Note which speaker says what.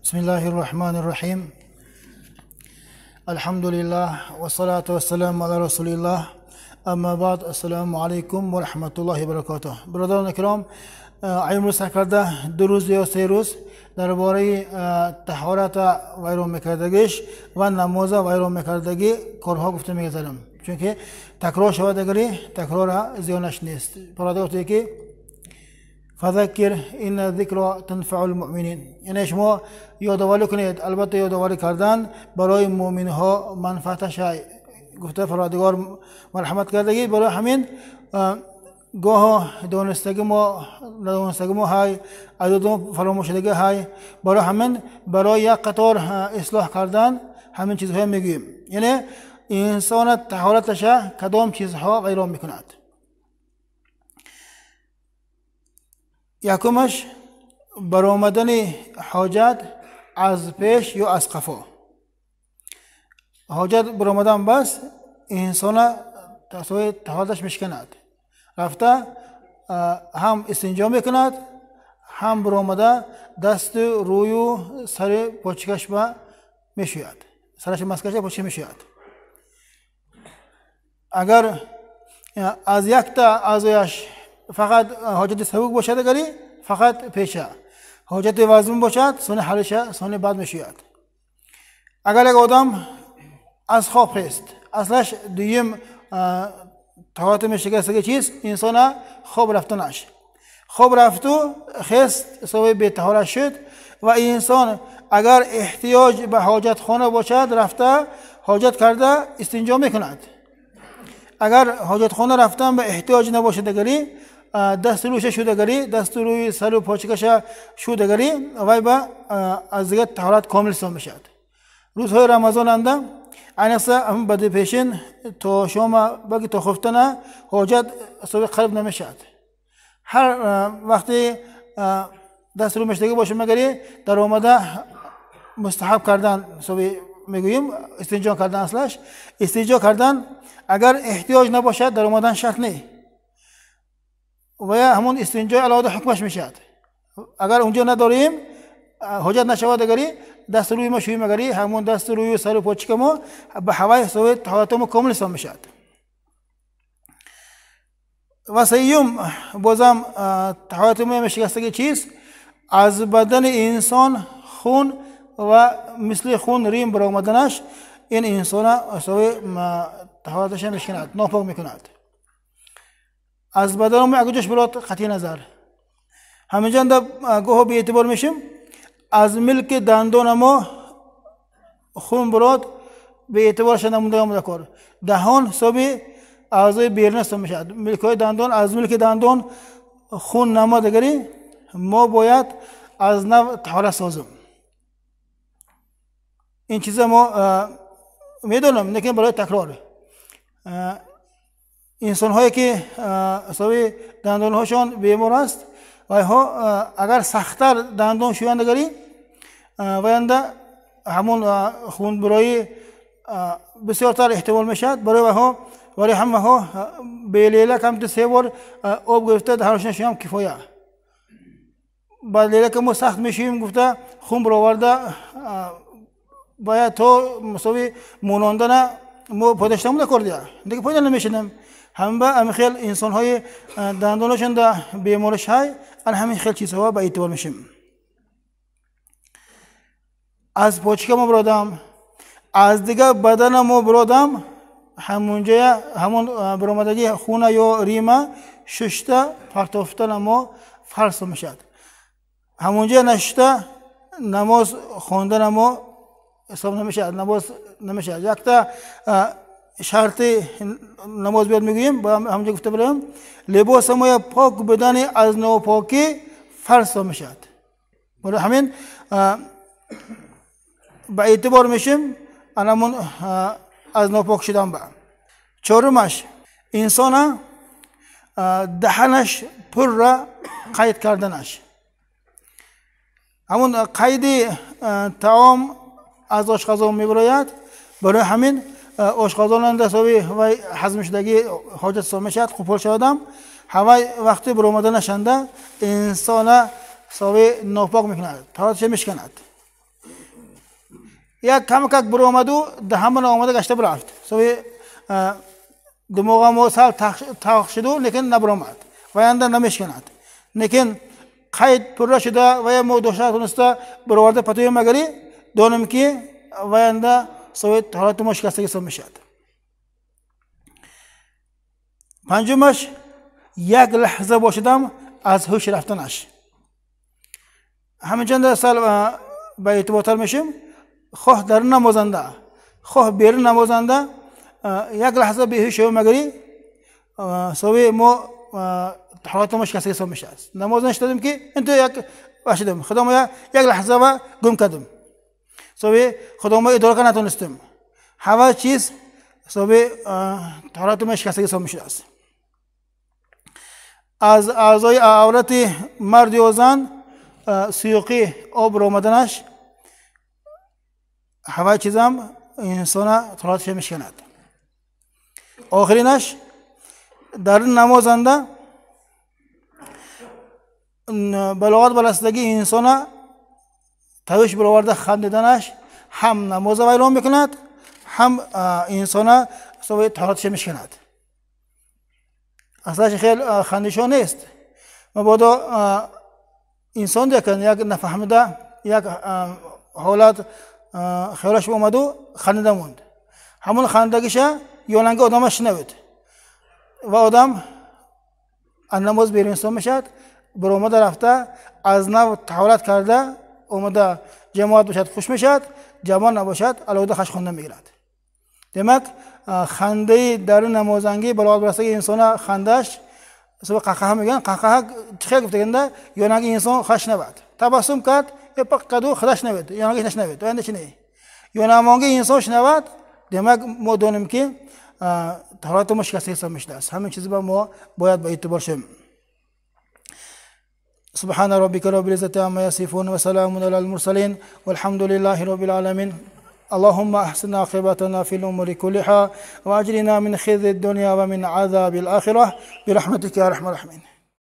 Speaker 1: Бисмиллаҳир Раҳмонир Раҳим. Алҳамдулиллаҳ вассалату вассаламу ала расулиллаҳ. Амма баъд, ассалому алайкум ва раҳматуллоҳи ва баракатуҳ. Бародарони икром, имрӯз сар карда 2 рӯз ё 3 рӯз дар бораи таҳорат вайрон мекардагиш ва намоза вайрон мекардагӣ корҳо гуфта мегузарам, чунки такрор шавад, агари такрора зиёнаш нест. Парвардигор гуфта ки фазаккир инна зикра танфаул муъминин, яъне шумо ёдоварӣ кунед, албатта ёдоварӣ кардан барои муъминҳо манфааташ гуфта Парвардигор марҳамат кардагӣ. Барои ҳамин гоҳо донистагӣ мо надонистагӣ мо ҳай, адодмо фаромӯшидагӣ ҳай. Барои ҳамин барои як қатор ислоҳ кардан ҳамин чизҳое мегӯем, яъне инсона таҳораташа кадом чизҳо вайрон мекунад. Якумаш баромадани ҳоҷат аз пеш ё аз қафо. Ҳоҷат баромадан бас инсона таҳораташ мешканад, рафта ҳам истинҷо мекунад, ҳам баромада дасту рӯю сари почкаш ба мешӯяд, сараш маскаша почка мешӯяд. Агар аз якта аъзояш фақат ҳоҷати сабук бошад, агари фақат пеша, ҳоҷати вазмин бошад, сони ҳалиша сони баъд мешӯяд. Агар як одам аз хоб хест, аслаш дуюм таҳорати мешикастаги чиз инсона хоб рафтанаш. Хоб рафту хест ҳисоби бетаҳорат шуд ва инсон агар эҳтиёҷ ба ҳоҷатхона бошад, рафта ҳоҷат карда истинҷо мекунад. Агар ҳоҷатхона рафтан ба эҳтиёҷ набошад, агари дасту рӯша шудагари, дасту рӯи сару почкаша шудагари, вай ба аз дигар таҳорат комил ҳисоб мешавад. Рӯзҳои рамазонанда айниқса баъди пешин то шома балки то хуфтана ҳоҷат ҳисоби қалб намешавад. Ҳар вақте дасту рӯ мешудагӣ бошад, магари даромада мустаҳаб кардан ҳисоби мегӯем, истинҷо кардан, аслаш истинҷо кардан агар эҳтиёҷ набошад, даромадан шарт не, ва я ҳамон истинҷои алоҳида ҳукмаш мешавад. Агар унҷо надорем, ҳоҷат нашавад, агари дасту рӯи мо шӯем, агари ҳамон дасту рӯю сару почка мо ба ҳаваи ҳисоби таҳорати мо комил ҳисоб мешавад. Ва сеюм бозам таҳорати мо мешикастаги чиз аз бадани инсон хун ва мисли хун рим баромаданаш, ин инсона ҳисоби таҳораташа мешканад, нопок мекунад. Аз бадани мо агар ҷош бирод қатъи назар. Ҳаминҷанда гоҳо беэътибор мешим, аз милки дандона мо хун бирод беэътиборша намуда омада кор. Даҳон ҳисоби аъзои берун ҳисоб мешавад. Милкҳои дандон, аз милки дандон хун намод агари мо бояд аз нав таҳорат созем. Ин чиза мо медонам, лекин барои такрор. Инсонҳое ки ҳисоби дандонҳошон бемор аст, вайҳо агар сахттар дандон шӯянд, агари ваянда ҳамон хунбуроӣ бисёртар эҳтимол мешавад. Барои вайҳо, барои ҳамаҳо белела камту 3 бор об гирифта даҳонашон шӯям кифоя. Ба лела ки мо сахт мешӯем гуфта хун бароварда бояд то мусови монондана мо пайдо шуда кор дия, дига пайдо намешудем. Ҳама ҳамин хел инсонҳои дандонашон да бемориш ҳай, ан ҳамин хел чизҳо ба эътибор мешим. Аз почка мо биродам, аз дигар бадана мо биродам, ҳамонҷоя ҳамон баромадагии хуна ё рима шушта партофтана мо фарз мешавад. Ҳамонҷоя нашушта намоз хондана мо ҳисоб намешавад, намоз намешавад. Якта шарти намоз биёд мегӯем, ҳамонҷо гуфта бароем, либоса моя пок будани аз нопокӣ фарз мешавад. Барои ҳамин ба эътибор мешим анамон аз нопок шудан ба. Чорумаш, инсона даҳанаш пурра қайд карданаш. Ҳамон қайди таом аз ошқозон мебарояд. Барои ҳамин ошқозонанда ҳисоби вай ҳазм шудагӣ ҳоҷат ҳисоб мешавад, қупол шавадам. Ҳавай вақти баромаданашанда инсона ҳисоби нопок мекунад, таҳоратша мешканад. Як камакак биромаду даҳамона омада гашта бирафт. Сови димоғамо сал талх шуду, лекин набиромад. Ваянда намешканад. Лекин қайд пурра шуда вая мо дошта туниста бироварда патои магари донем ки ваянда сови таҳорати мо шикастагӣ ҳисоб мешавад. Панҷумаш як лаҳза бошадам аз ҳуш рафтанаш. Ҳаминчанда сал ба эътиботар мешим, хоҳ дар намозанда хоҳ берун намозанда як лаҳза беҳуш шавем магари сови мо таҳорати мо шикастагӣ ҳисоб мешавад. Намоз нашитадем ки инту як башидем, худо мо як лаҳза ва гум кардем, сови худо мо идора карда натонистем. Ҳава чиз сови таҳорати мо шикастагӣ ҳисоб мешудааст. Аз аъзои аврати мард ё зан сиёқи об ромаданаш ҳаваи чизам инсона таҳораташ мешиканад. Охиринаш дар намозанда балоғат барасидагии инсона тавиш бароварда хандиданаш ҳам намоза вайрон мекунад, ҳам инсона таҳораташ мешиканад. Аслаш хел хандишо нест. Мабодо инсон декан як нафаҳмида як ҳолат хаёлаш омаду хандида монд. Ҳамон хандагиша ёнанги одама шунавед ва одам аз намоз берун инсон мешавад, баромада рафта аз нав таҳорат карда омада ҷамоат бошад хуш мешавад, ҷамоат набошад алоҳида хаш хонда мегирад. Демак хандаи дар намозангӣ балоғат барасаги инсона хандаш қаҳқаҳа мегӯянд. Қаҳқаҳа чӣ хел гуфтаганда ёнанги инсон хаш навад, табассум кард ё пақ карду худаш навед, ёнанги нашнавед, оянда чи не ёнамонги инсон шунавад. Демак мо донем ки таҳорати мо шикаста ҳисоб мешудааст. Ҳамин чиз ба мо бояд ба эътибор шавем. سبحان ربك رب العزة عما يصفون وسلام على المرسلين والحمد لله رب العالمين. اللهم أحسن عاقبتنا في الأمور كلها وأجرنا من خزي الدنيا ومن عذاب الآخرة برحمتك يا أرحم الراحمين.